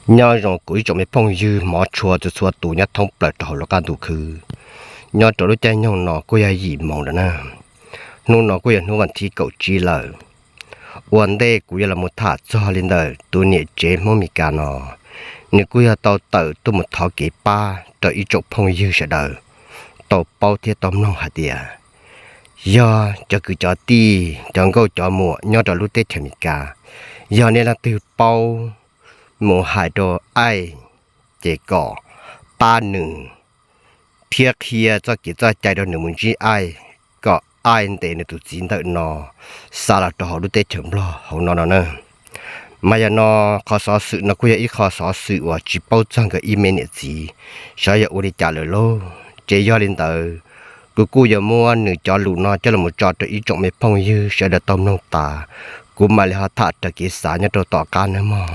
Nyob zoo kuv ib tsoom me phooj ywg hmov tshua txhua txhua tus nyob thoob plaws rau hauv lub qab ntuj khwb. Nyob rau lub caij nyoog no kuj yog yim moos lawm na. Hnub no kuj yog hnub vas thib kaum tsib lawm. Ua ntej kuv yuav los mus tham txog li ntawm tus niam tsev Hmoob Meskas no, nws kuj yog tau tawm tuaj mus thov kev pab rau ib tsoom phooj ywg sawv daws tau paub thiab tau mloog hais tias yog cov kwv cov tij, cov nkauj cov muam nyob rau lub teb chaws Amelikas, yog nej leej twg paub, mus hais rau Aij, ces kom pab nws thiab qhia txoj kev txoj cai rau nws mus ntsib Aij, kom Aij ntes nws tus txiv ntawm no xa los rau hauv lub teb chaws Nplog hauv no no na. Mas yog no, qhov xov xwm no kuj yog ib qho xov xwm uas tsis paub txog nkawd ib me niam txiv, xyov yog ua li cas lawm lauj. Ces yog li ntawd, kuv kuj yuav muab nws cov lus no coj los tso rau ib tsoom me phooj ywg sawv daws tau mloog tas, kuv mam li ho tham raws kev xav nyob rau tom qab nawb mog.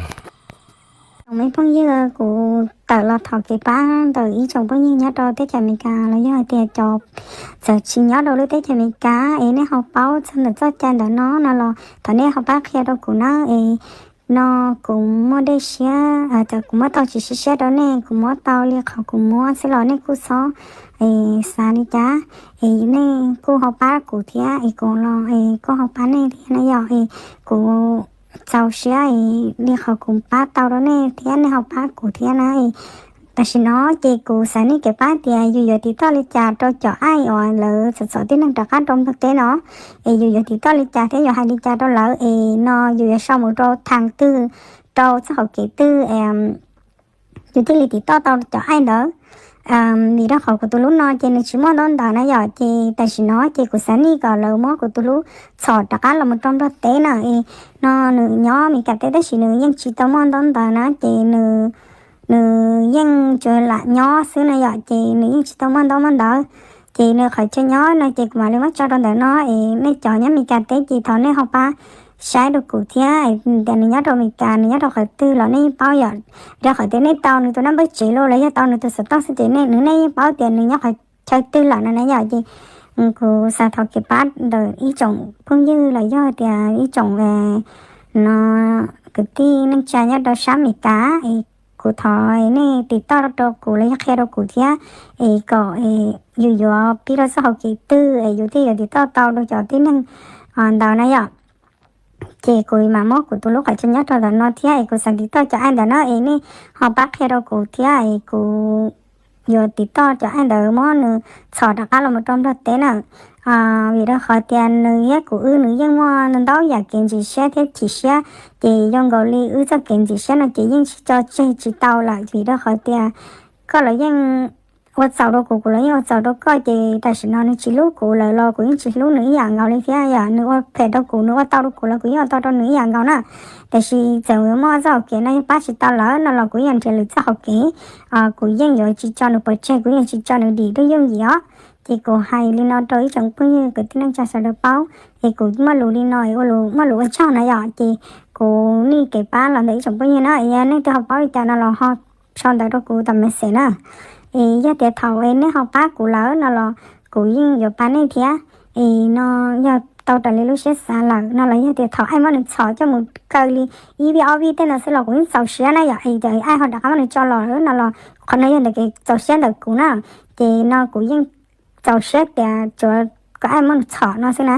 Tsoom me phooj ywg, kuv tawm los thov kev pab ntawm ib tsoom phooj ywg nyob rau teb chaws Amelikas los yog hais tias cov txawm tsis nyob rau lub teb chaws Amelikas es nej ho paub txog ntawm txoj cai ntawm no no los thov nej ho pab qhia rau kuv nawb. Es no kuv muaj dej siab, kuv muab tau tsis siab siab rau nej, kuv muab tau li qhov kuv muab xwb los nej kuj txhob xav li cas. Es nej kuj ho pab kuv thiab es kuv los kuj ho pab nej thiab na yom. Es kuv txaus siab li qhov kuv pab tau rau nej thiab nej ho pab kuv thiab na. Tam sim no ces kuv xav nej kev pab tias yus yuav tiv toj li cas rau cov Aij uas lawv txom txom tib neeg rov qab rau Nplog teb no, es yus yuav tiv toj li cas thiab yuav hais li cas rau lawv, es no yus yuav sau mus rau thaj twg, rau txoj hauv kev twg yus thiaj li tiv toj tau cov Aij ntawd. Vim rau qhov kuv tus hlub no ces nws tsis muaj ntaub ntawv na yom, ces tam sim no ces kuv xav nej kom lawv muab kuv tus hlub txhom rov qab los mus rau Nplog teb na. Es no nws nyob Amelikas teb tab sis nws yeej tsis tau muaj ntaub ntawv na, ces nws yeej tsuas lam nyob xwb na yom, ces nws yeej tsis tau muaj ntaub muaj ntawv. Ces nws qhov chaw nyob no ces kuv mam li muab tso rau ntawm no, es nej cov nyob Amelikas teb ces thov nej ho pab saib rau kuv thiab, tias nws nyob rau Amelikas, nws nyob rau qhov twg los nej yeej paub yom. Rau qhov tias nej tau nws tus naj npawb tsev los los yog tau nws tus xov tooj xwb ces nws nej yeej paub tias nws nyob qhov chaw twg lawm no na yom. Ces kuv xav thov kev pab ntawm ib tsoom phooj ywg los yog tias ib tsoom no kwv tij neej tsa nyob rau sab Amelikas es kuv thov nej tiv toj rau kuv los yog qhia rau kuv thiab, es kom yus yuav pib rau txoj hauv kev twg es yus thiaj yuav tiv toj tau rau cov tib neeg ntawd na yom. Ces kuv mam muab kuv tus hlub qhov chaw nyob rau ntawm no thiab es kuv xav tiv toj cov Aij ntawd na, es nej ho pab qhia rau kuv thiab es kuv yuav tiv toj cov Aij ntawd muab nws txhom rov qab los mus rau Nplog teb na. Vim rau qhov tias nws thiab kuv wb nws yeej muaj ntau yam kev ntxim siab thiab chim siab, ces zoo nkaus li wb txoj kev ntxim siab no ces yeej tsis tso tseg tsis tau lawm, vim rau qhov tias koj los yeej ua txaus rau kuv, kuv los yeej ua txaus rau koj, ces tam sim no nws tsis hlub kuv lawm los kuv yeej tsis hlub nws ib yam nkaus li thiab yom. Nws ua phem rau kuv, nws ua tau rau kuv los kuv yeej ua tau rau nws ib yam nkaus na. Tiam sis txawm yuav muaj txoj hauv kev no yog pab tsis tau lawm no los kuv yeej nrhiav lwm txoj hauv kev, kuv yeej yuav tsis tso nws pov tseg, kuv yeej tsis tso nws dim lub yooj yim os. Ces kuv hais li no rau ib tsoom phooj ywg kwv tij neej tsa sawv daws paub, es kuv muaj lus li no es ua lus muaj lus ua tsaug na yom. Ces kuv nej kev pab los ntawm ib tsoom phooj ywg na, es yog nej twb ho paub li cas no los ho sau ntawv rau kuv tom message na. Es yog tias thaum es nej ho pab kuv lawm no los kuv yeej yuav pab nej thiab. Es no yog tau raws li lub siab xav lawm no los yog tias thaum Aij muab nws txhom coj mus kaw li ib vij ob vij tej no xwb los kuv yeej txaus siab na yom. Es Aij ho rov qab muab nws tso los no los qhov no yog ntawm kev txaus siab ntawm kuv na. Ces no kuv yeej txaus siab tias tsuav kom Aij muab nws txhom no xwb na,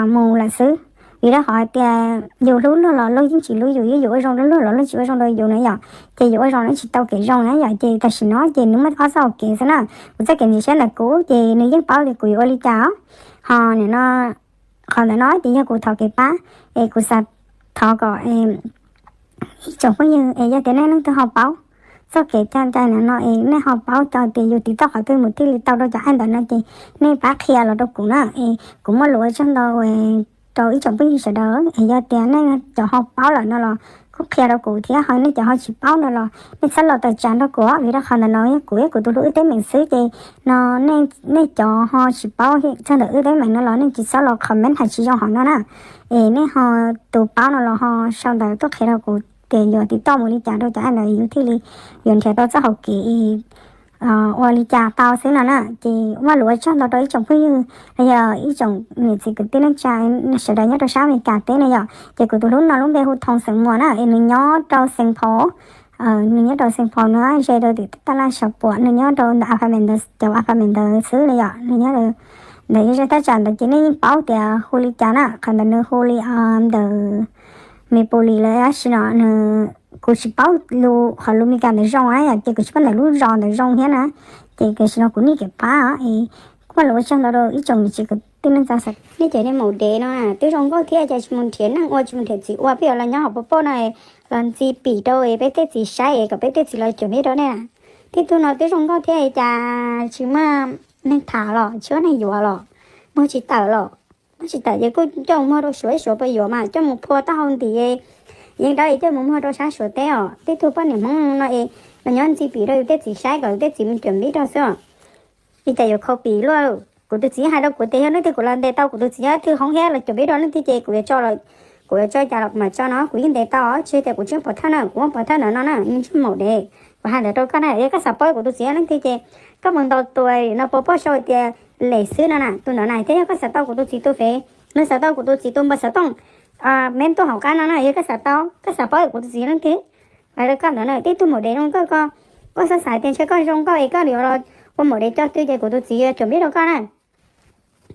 mus lawm xwb. Vim rau qhov tias yus hlub luag los luag yeej tsis hlub yus, yus ua zoo rau luag los luag tsis ua zoo rau yus na yom. Ces yus ua zoo nws tsis tau kev zoo na yom. Ces tam sim no ces nws muaj ob txoj hauv kev xwb na. Kuv txoj kev ntxim siab ntawm kuv ces nws yeej paub tias kuv yuav ua li cas os. Ho nim no qhov ntawm no ces yog kuv thov kev pab, es kuv xav thov kom ib tsoom phooj ywg es yog tias nej leej twg ho paub txoj kev cai ntawm no es nej ho paub tau tias yus tiv toj qhov twg mus thiaj li tau rau cov Aij ntawm no ces nej pab qhia los rau kuv na. Es kuv muaj lus ua tsaug ntau rau ib tsoom phooj ywg sawv daws, es yog tias nej cov ho paub lawm no los kuj qhia rau kuv thiab, ho nej cov ho tsis paub no los nej txhob los tawm tsam rau kuv, vim rau qhov ntawm no yog kuv thiab kuv tus hlub wb teeb meem xwb ces no nej cov ho tsis paub txog ntawm wb teeb meem no los nej tsis txhob los comment hais tsis zoo hauv no na. Es nej ho tus paub no los ho sau ntawv tuaj qhia rau kuv tias yuav tiv toj mus li cas rau cov Aij ntawd yus thiaj li yuav nrhiav tau txoj hauv kev ua li cas tau xwb no na. Ces muaj lus ua tsaug ntau rau ib tsoom phooj ywg los yog ib tsoom niam txiv kwv tij neej tsa sawv daws nyob rau sab Amelikas teb na yom. Ces kuv tus hlub no lub npe hu Thoo xeem Muas na, es nws nyob rau Saint Paul, nws nyob rau Xeev Phos, nws ze rau tim taj laj Xav Puam, nws nyob rau ntawm apartment ntawd, cov apartment ntawd xwb li yom, nws nyob ntawd. Yog zaj thaj tsam ntawd ces nej yeej paub tias hu li cas na, qhov ntawd nws hu li ntawm Maple Leaf los dab tsi no, nws, kuv tsis paub lus, qhov lus Meskas ntawd zoo na yom, ces kuv tsis paub ntawm lub zos ntawd zoo thiab na, ces tam sim no kuv niaj kem pab es kuj los ua tsaug ntau rau ib tsoom niam txiv kwv tij neej tsa, nej cov niag maum dev no twb zoo nkauj thiab, cas tsis mus nrhiav neeg ua, tsis mus nrhiav txiv ua, peb yuav los nyob hauv pov pob no los ntxi pim rau peb tej txiv saib es kom peb tej txiv los cuam npib rau nej. Tib tug no twb zoo nkauj thiab cas tsis muaj neeg tham los tsis muaj neeg yuav los, muag tsis tawm los, muag tsis tawm ces kuj coj mus muag rau Suav, Suav puas yuav mas coj mus phua taub hau ntim, yeej dawb es coj mus muag rau sab Suav teb os. Tib tug poj niam Hmoob no es los nyob ntxi pim rau yus tej txiv saib kom yus tej txiv mus cuam npib rau xwb os. Li cas yuav khau pim luaj. Kuv tus txiv hais rau kuv tias yog leej twg kuv los ntes tau kuv tus txiv, yog leej twg hoob thiab los cuam npib rau leej twg ces kuv yuav tso los, kuv yuav tso cas los kuv mam tso no, kuv yeej ntes tau os, tsis tias kuv tsis muaj pov thawj na, kuv muaj pov thawj ntawm no na, nws tsis muaj maum dev. Kuv hais ntawd rau koj na, yog koj xav paub kuv tus txiv yog leej twg ces koj mus ntaus tus no pov pob sau tias Lem xwb no na, tus ntawd na, thiab yog koj xav tau kuv tus txiv tus fev, nws xav tau kuv tus txiv tus npawb xov tooj, meb tuaj hauv qab no na, yog koj xav tau, koj xav paub kuv tus txiv yog leej twg. Hais rau koj ntawd na, tib tug maum dev zoo nkauj koj, koj xav xav tias ntshe koj zoo nkauj es koj yuav los ua maum dev coj twg ces kuv tus txiv yuav cuam npib rau koj na.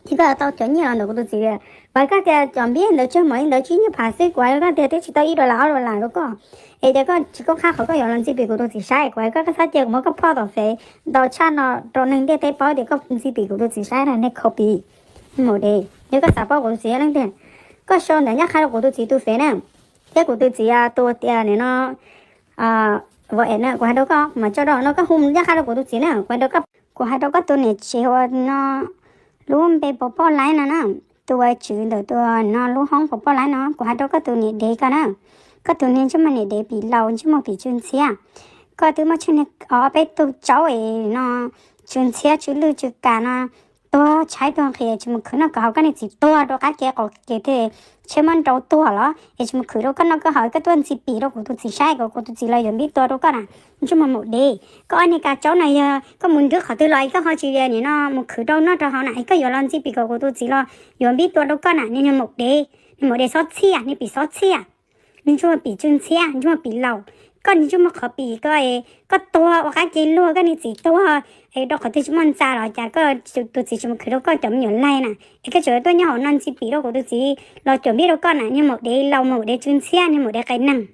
Ces koj yuav tau cov nyiaj los ntawm kuv tus txiv. Kuv hais koj tias cov npib ntawd tsawg mas li ntawd, tsib nyiaj phav xwb, kuv hais rau koj tias twb tsis tau ib dollar ob dollar rau koj. Es tias koj tsis kub qab qhov koj yuav los ntxi pim kuv tus txiv saib, kuv hais koj, koj txhob cia kuv muab koj phoj tom fev ntau tshaj no rau neeg ntiaj teb paub tias koj mus ntxi pim kuv tus txiv saib na, nej khau pim. Maum dev, yog koj xav paub kuv tus txiv yog leej twg, koj sau ntawv ncaj qha rau kuv tus txiv tus fev na, thiab kuv tus txiv tus tias nim no, kuv hais rau koj mas tso rau no, koj hu ncaj qha rau kuv tus txiv na, kuv hais rau koj, kuv hais rau koj tus niam tsev uas no lub npe pov pob laib no na, tus uas tswv ntawm tus no lub hoob pov pob laib no, kuv hais rau koj tus niam dev ko na. Koj tus niag ntsej muag niam dev pim laus, ntsej muag pim tsw ntxhiab. Koj twb muaj tsheej niag ob peb tug tsaub es no tsw ntxhiab tsw lwj tsw kam no, tuag tshaib tuag nqhis tsis mus khwv noj khwv haus, koj niag txiv tuag rau qab kev qaum kev twg, tsheb muab nrau tuag los es tsis mus khwv rau koj noj koj haus, koj tuaj ntxi pim rau kuv tus txiv saib kom kuv tus txiv los yuav npib tua rau koj na. Ntsej muag maum dev, koj ob niag kav tsaub no yog koj mus nrwb qhov twg los es koj ho tsis nim no mus khwv rau noj rau haus na, es koj yuav los ntxi pim kom kuv tus txiv los yuav npib tua rau koj na, niag maum dev, niag maum dev xob txhiaj, niag pim xob txhiaj, niag ntsej muag pim tsw ntxhiab, ntsej muag pim laus. Koj niag ntsej muag qhov pim ko, koj tuag ua qab kev luag, koj niag txiv tuag es rau qhov twg tsis muaj ntxa los cas koj tus txiv tsis mus khwv rau koj cov me nyuam laig na, es koj tseem tuaj nyob hauv no ntxi pim rau kuv tus txiv los cuam npib rau koj na, niag maum dev laus, maum dev tsw ntxhiab, niag maum dev qias neeg.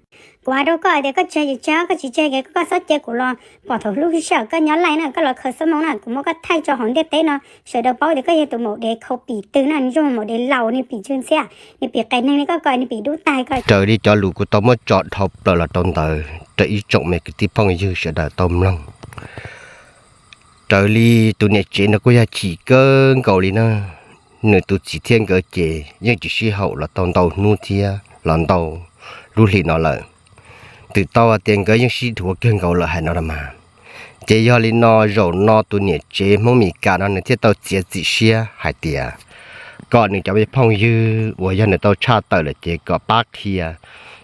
Kuv hais rau koj hais tias koj tseg ces tseg, koj tsis tseg ces koj txhob cia kuv los pom thaum hlub sij hawm koj nyob laij na, koj los khaws xab moos na, kuv muab koj thaij tso hauv ntiaj teb no sawv daws paub tias koj yog tus maum dev khau pim twg na, niag ntsej muag maum dev laus, niag pim tsw ntxhiab, niag pim qias neeg li koj ko, niag pim dub tag ko. Raws li cov lus kuv tau muab tso dhau plaws los rau ntawd rau ib tsoom me kwv tij phooj ywg sawv daws tau mloog. Raws li tus niam tsev no kuj yog chim kawg nkaus li na, nws tus txiv thiab nkawd ces yeej tsis sib haum los tau ntau hnub thiab los ntau lub hlis no lawm. Twb tau hais tias nkawd yeej sib dhuav kawg nkaus lawm hais no los mas. Ces yog li no zaum no tus niam tsev Hmoob Mes Kas no nws thiaj tau txiav txim siab hais tias kom nws cov me phooj ywg uas yog nws tau tshaj tawm lawm ces kom pab qhia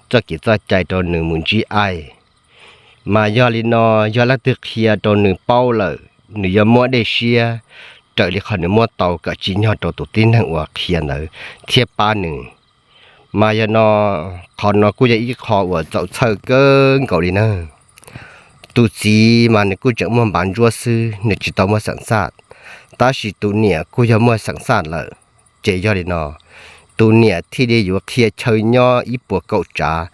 txoj kev txoj cai rau nws mus ntsib aim. Mas yog li no, yog leej twg qhia rau nws paub lawm, nws yuav muab dej siab raws li qhov nws muab tau kom tsim nyog rau tus tib neeg uas qhia ntawd thiab pab nws. Mas yog no, qhov no kuj yog ib qho uas txaus txhawj kawg nkaus li na. Tus txiv mas nws kuj tseem muaj npav ntsuab xwb, nws tsis tau muaj xeem xaj. Tab sis tus niam kuj yog muaj xeem xaj lawm. Ces yog li no, tus niam thiaj li yuav qhia chaw nyob ib puas kaum tsav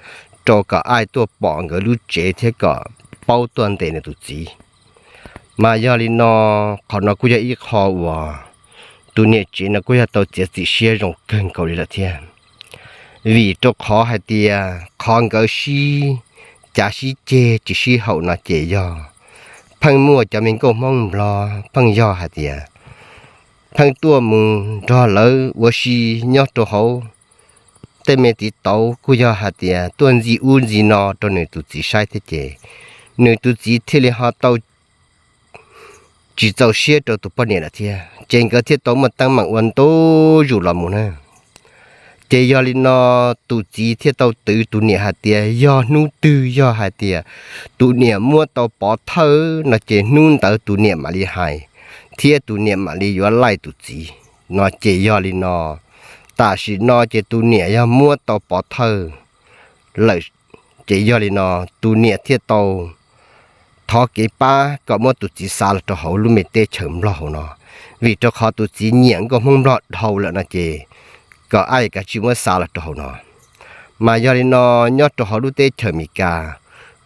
rau kom aim tuaj pom nkawd lub tsev thiab kom paub tuaj ntes nws tus txiv. Mas yog li no, qhov no kuj yog ib qho uas tus niam tsev no kuj yog tau txiav txim siab zoo kawg nkaus li lawm thiab. Vim rau qhov hais tias qhov nkawd sib cav sib ceg tsis sib haum no ces yog pheej muaj cov me nkauj Hmoob Nplog pheej yog hais tias pheej tuaj mus nrog lawv ua si nyob rau hauv tej me tiv tauv, kuj yog hais tias tuaj ntxi ub ntxi no rau nws tus txiv saib thiab ces nws tus txiv thiaj li ho tau tsis txaus siab rau tus poj niam lawm thiab, ces nkawd thiaj tau muaj teeb meem ua ntu zus los mus na. Ces yog li no, tus txiv thiaj tau twv tus niam hais tias yog hnub twg yog hais tias tus niam muab tau pov thawj no ces hnub ntawd tus niam mam li hais, thiab tus niam mam li yuav laij tus txiv no. Ces yog li no, tam sim no ces tus niam yog muab tau pov thawj lawm, Ces yog li no, tus niam thiaj tau thov kev pab kom muab tus txiv xa los rau hauv lub me teb chaws Nplog hauv no, vim rau qhov tus txiv nyiam nkauj Hmoob Nplog dhau lawm no ces kom ab kav tsij muab xa los rau hauv no. Mas yog li no, nyob rau hauv lub teb chaws Amelikas,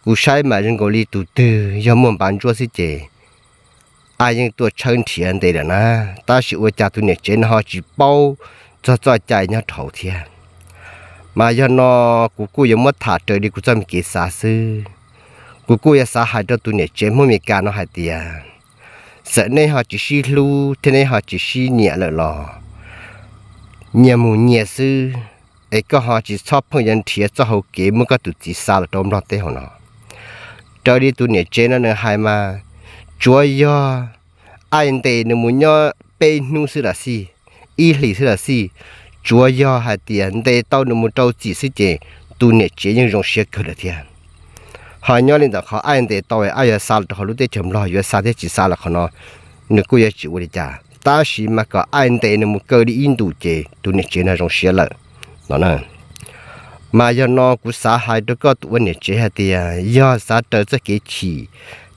kuv saib mas zoo nkaus li tus twg yog muaj npav ntsuab xwb ces ab yeej tuaj tshawb nrhiav ntes lawm na, tab sis ua cas tus niam tsev no ho tsis paub txog txoj cai nyob rau hauv thiab. Mas yog no, kuv kuj yuav muab tham raws li kuv txoj me kev xav xwb. Kuv kuj yuav xav hais rau tus niam tsev Hmoob Amelikas no hais tias, txawm neb ho tsis sib hlub thiab neb ho tsis sib nyiam lawm los, nyias mus nyias xwb, es koj ho tsis txhob pheej yuav nrhiav txoj hau kev muab koj tus txiv xa los rau Nplog teb hauv no. Raws li tus niam tsev no nws hais mas, tsuav yog ab ntes nws mus nyob peb hnub xwb los xij, ib hlis xwb los xij, tsuav yog hais tias ntes tau nws mus rau txim xwb ces tus niam tsev yeej zoo siab kawg lawm thiab. Ho nyob li ntawm qhov ab ntes tau ab yuav xa los rau hauv lub teb chaws Nplog, yuav xa thiab tsis xa los qhov no nws kuj yuav tsis ua li cas, tab sis mas kom ab ntes nws mus kaw li ib ntus ces tus niam tsev no zoo siab lawm no. Mas yog no kuv xav hais rau koj tus ua niam tsev hais tias yog xav raws txoj kev chim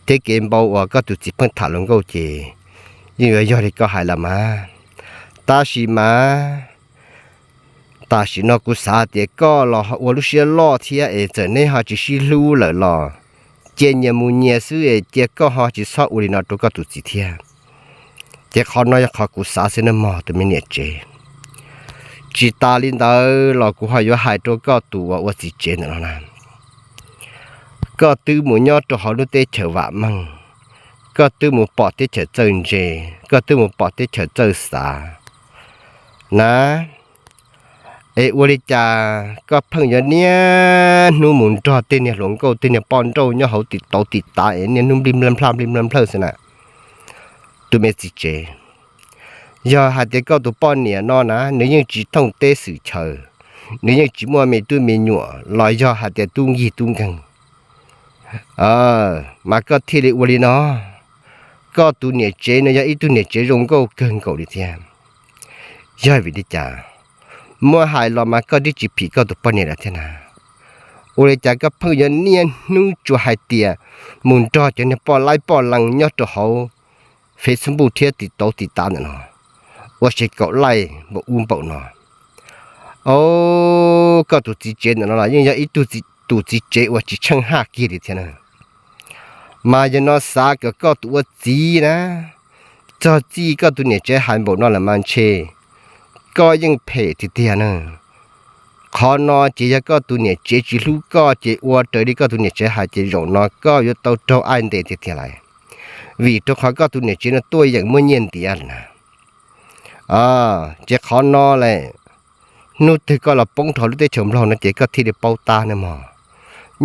thiab kev npau uas koj tus txiv pheej tham hluas nkauj ces yeej yuav yog li koj hais lawm mas. Tab sis mas tam sim no kuv xav tias koj los ua lub siab loj thiab es txawm neb ho tsis sib hlub lawm los cia nyias mus nyias xwb es cia koj ho tsis txhob ua li no rau koj tus txiv thiab. Ces qhov no yog qhov kuv xav xwb nawb mog tus me niam tsev. Tsis tas li ntawd los kuv ho yuav hais rau koj tus uas ua txiv tsev ntawm no na, koj twb mus nyob rau hauv lub teb chaws vam meej, koj twb mus pom teb chaws txawj ntse, koj twb mus pom teb chaws txawj xav na, es ua li cas koj pheej yuav niaj hnub mus nrog tej niag hluas nkauj tej niag poj nrauj nyob hauv tim tauv tim tav es niaj hnub nplij nplawg nplaj nplij nplawg nplawg xwb na? Tus me txiv tsev, yog hais tias koj tus poj niam no na nws yeej tsis thooj teb xwm chaw, nws yeej tsis muaj me tub me nyuam los yog hais tias tub nkig tub nkeeg, mas koj thiaj li ua li no. Koj tus niam tsev no yog ib tug niam tsev zoo nkauj kawg nkaus li thiab. Yog vim li cas? Muab hais los mas koj twb tsis phim koj tus poj niam lawm thiab na. Ua li cas koj pheej yuav niaj hnub tsuas hais tias mus nrog cov niag poj laib poj lees nyob rau hauv Facebook thiab tim tauv tim tav ntawm no, ua se kaum laij npaum ub npaum no. Os, koj tus txiv tsev ntawm no los yeej yog ib tug tus txiv tsev uas tsis tsheej haj kiag li thiab na. Mas yog no xav kom koj tus ua txiv na, txog txij koj tus niam tsev hais npaum no lawm mas ntshe koj yeej phem tiag tiag na. Qhov no ces yog koj tus niam tsev tsis hlub koj ces ua raws li koj tus niam tsev hais ces zaum no koj yuav tau raug ab ntes tiag tiag lawm, vim rau qhov koj tus niam tsev no tuaj yeem muaj nyiaj ntiav lawm na. Ces qhov no lawm, hnub twg koj los poob rau hauv lub teb chaws Nplog no ces koj thiaj li paub tab nawb mog.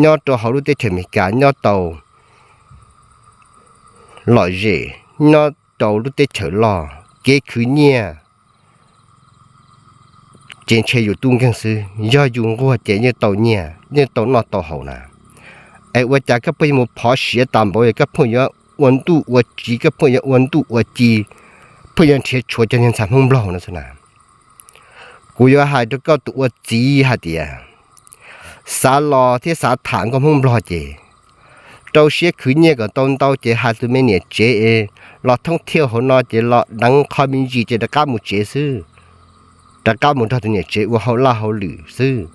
Nyob rau hauv lub teb chaws Amelikas nyob tau lom zem, nyob rau lub teb chaws loj, kev khwv nyiaj ces ntshe yus tub nkeeg xwb, yog yus nquag ces yeej tau nyiaj yeej tau noj tau haus na. Es ua cas koj pheej yuav mus phov siav tas npaum, koj pheej yuav ua ntuj ua ci, koj pheej yuav ua ntuj ua ci, pheej yuav nrhiav tshuav cov niag ntxhais Hmoob Nplog no xwb na. Kuv yuav hais rau koj tus ua txiv hais tias, xav los thiab xav tham nkauj Hmoob Nplog ces rau siab khwv nyiaj kom tau ntau ces hais tus me niam tsev es los thoob thiaj hauv no ces los deev qho me ntsis ces rov qab mus tsev xwb, rov qab mus nrog tus niam tsev ua hauj laj hauj lwm xwb.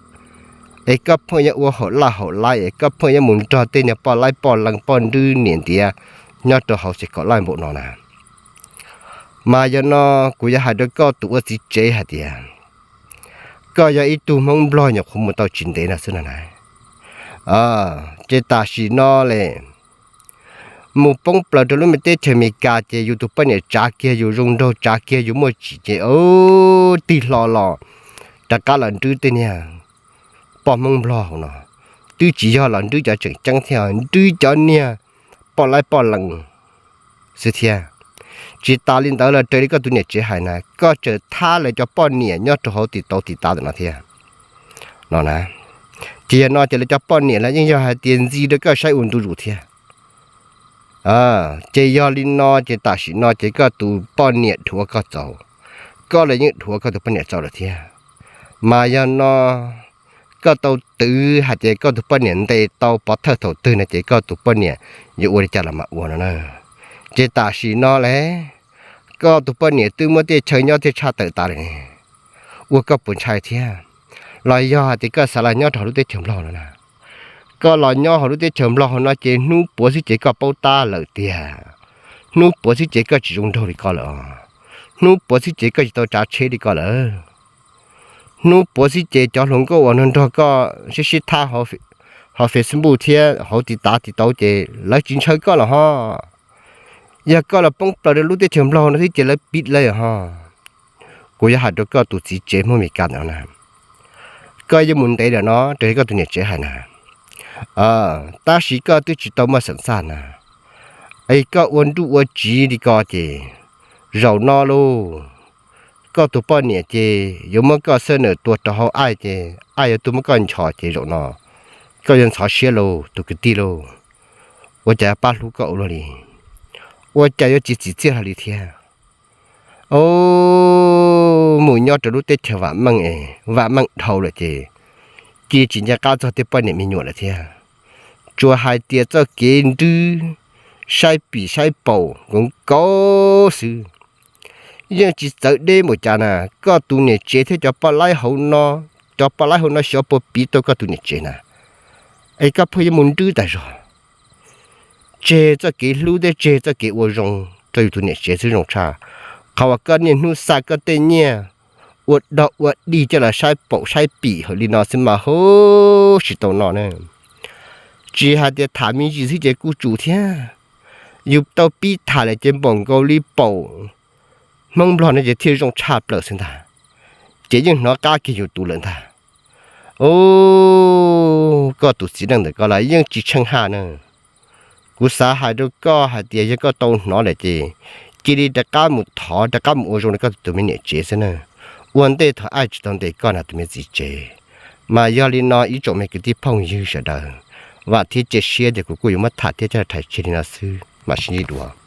Es koj pheej yuav ua hauj laj hauj lais es koj pheej yuav mus nrog tej niag poj laib poj lees poj nrwb niam ntiav nyob rau hauv xev kaum laij npaum no na. Mas yog no kuv yuav hais rau koj tus ua txiv tsev hais tias, koj yog ib tug Hmoob Nplog nyuam qhuav mus tau tsis ntev no xwb no na. Ces tam sim no lawm, mus poob plaws rau lub me teb chaws Amelikas ces yus tus poj niam tsav kiag yus zoo nraug tsav kiag yus muaj tsim ces tig hlo los rov qab los nrwb tej niag poj Hmoob Nplog hauv no. Twb tsis yog los nrwb cov tseem ceeb thiab, nrwb cov niag poj laib poj lees xwb thiab. Tsis tas li ntawd los raws li koj tus niam tsev hais na, koj tseem thab lawv cov poj niam nyob rau hauv tim tauv tim tav ntawm no thiab no na. Ces yog no ces lawv cov poj niam los yeej yog hais tias ntxi rau koj saib ua ntu zus thiab. Ces yog li no ces tam sim no ces koj tus poj niam dhuav koj txaus, koj los yeej dhuav koj tus poj niam txaus lawm thiab. Mas yog no koj tau twv hais tias koj tus poj niam ntes tau pov thawj thaum twg no ces koj tus poj niam yuav ua li cas los mam ua no na. Ces tam sim no las, koj tus poj niam twb muab tej chaw nyob thiaj tshaj tawm tas lawm ne, ua koj puas ntshai thiab? Los yog hais tias koj xav los nyob rau hauv lub teb chaws Nplog no na, koj los nyob hauv lub teb chaws Nplog no ces hnub puav xwb ces koj paub tab lawm tiag, hnub puav xwb ces koj tsis zoo nraug li ko lawm, hnub puav xwb ces koj tsis tau tsav tsheb li ko lawm, hnub puav xwb ces cov hluas nkauj uas nrog nrog koj sib sib thab hauv Facebook thiab hauv TikTok ces lawv tsis ntshaw koj los ho. Yog koj los poob plaws rau lub teb chaws Nplog no thiab ces lawv pib lawm ho. Kuv yuav hais rau koj tus txiv tsev Hmoob Amelikas ntawm no na, koj yuav mus ntev lawm no raws li koj tus niam tsev hais na, tab sis koj twb tsis tau muaj xeem txaj na, es koj ua nruj ua tsiv li ko ces zaum no lauj, koj tus poj niam ces yuav muab koj xab nawm tua rau hauv aij ces aij yuav tuaj muab koj nchos ces zaum no koj yuav ntxhov siab lauj tus kwv tij lauj. Ua cas pab hlub koj ua luaj li, ua cas yuav tsis txim txiaj hlo li thiab? Mus nyob rau lub teb chaws vam meej, vam meej dhau lawm ces cia tsis nco qab txog tej poj niam me nyuam lawm thiab. Tsuas hais tias txoj kev nrwb, saib pim saib paum nkaus nkaus xwb, yeej tsis txawv deb npaum cas na. Koj tus niam tsev thiab cov poj laib hauv no, cov poj laib hauv no xyov puas piv tau koj tus niam tsev na, es koj pheej yuav mus nrwb tas zog, tseg txoj kev hlub thiab tseg txoj kev ua zoo rau yus tus niam tsev xwb zoo tshaj. Qhov uas koj niaj hnub xa koj tej nyiaj ua dog ua dig coj los saib paum saib pim hawm li no xwb mas huv tsis tau no na. Tsis hais tias tham me ntsis xwb ces kuj tsum thiab. Yus tau pib tham lawm ces npaum nkaus li paum Hmoob Nplog no ces thiaj zoo tshaj plaws xwb ntag, ces yeej hnov qab kiag yus tus lawm ntag. Ub, koj tus txiv neej ntawm koj los yeej tsis tsheej haj na. Kuv xav hais rau koj hais tias yog koj tau hnov lawm ces cia li rov qab mus thov rov qab mus ua zoo rau koj tus me niam tsev xwb na. Ua ntej thaum aij tsis tau ntes koj na tus me txiv tsev. Mas yog li no ib tsoom me kwv tij phooj ywg sawv daws, vam thiab cia siab tias kuv kuj yuav muab tham thiab coj rhais tseg li no xwb mam sib ntsib dua.